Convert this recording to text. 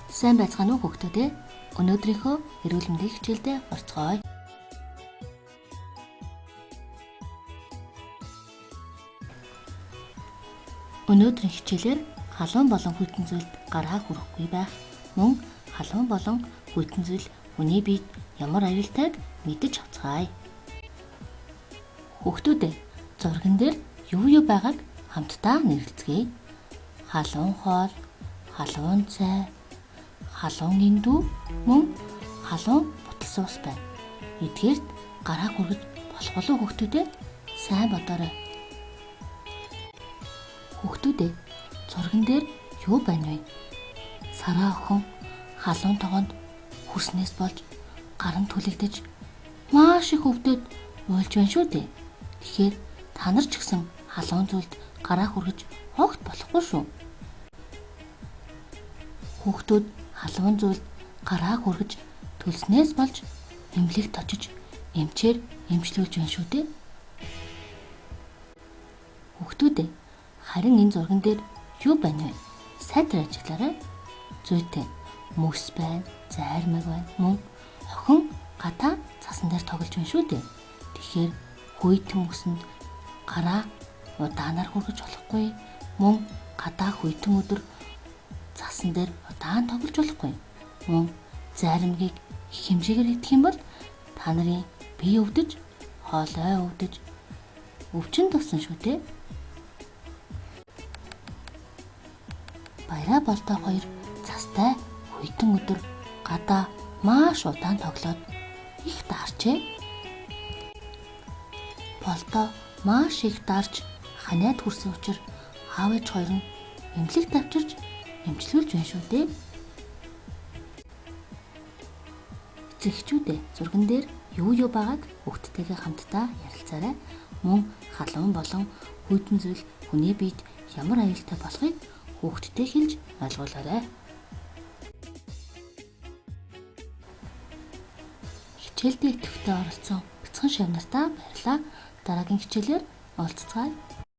Сайн байцгаана уу хүүхдүүд ээ? Өнөөдрийнхөө эрүүл мэндийн хичээлдээ орцгоё. Өнөөдрийн хичээлээр халуун болон хүйтэн зүйлд гараа хүрэхгүй байх, мөн халуун болон хүйтэн зүйл хүний биед ямар аюултайг мэдэж авцгаая. Хүүхдүүд ээ, зурган дээр юу юу байгааг хамтдаа нэрлэцгээе. Халуун хоол, халуун цай, халуун эндүү, мөн халуун буталсан ус байна. Эдгээрт гараа хүргэж болох болов хүүхдүүд ээ? Сайн бодоорой. Хүүхдүүд ээ, зурган дээр юу байна вэ? Сараа охин халуун тогоонд хүрснээс болж гар нь түлэгдэж маш их өвдөд уйлж байна шүү дээ. Тэгэхээр та нар ч гэсэн халуун зүйлд гараа хүргэж огт болохгүй шүү. Хүүхдүүд халуун зүйлд гараа хүргэж төлснээс болж эмнэлэгт очиж эмчээр эмчлүүлж байна шүү дээ. Хүүхдүүд ээ, харин энэ зурган дээр юу байна вэ? Сайтар ажиглаарай. Зүйтэй мөс байна, зайрмаг байна, мөн охин гадаа цасан дээр тоглож байна шүү дээ. Тэгэхээр хүйтэн мөсөнд гараа удаанаар хүргэж болохгүй, мөн гадаа хүйтэн өдөр цасан дээр удаан тоглож болохгүй. Мөн зайрмагийг их хэмжээгээр идэх юм бол та нарын бие өвдөж, хоолой өвдөж, өвчин тусна шүү дээ. Баяраа болдоо хоёр цастай хүйтэн өдөр гадаа маш удаан тоглоод их даарчээ. Болдоо маш их дарж ханиад хүрсэн учир аав ээж хоёр нь эмнэлэгт авчирч эмчлүүлж байна шүү дээ. Эцэг эхчүүд ээ, зурган дээр юу юу байгааг хүүхдтэйгээ хамтдаа ярилцаарай. Мөн халуун болон хүйтэн зүйл хүний биед ямар аюултай болохыг хүүхдтэй хэлж ойлгуулаарай. Хичээлдээ идэвхтэй оролцсон бяцхан шавнартаа баярлалаа. Дараагийн хичээлээр уулзцгаая.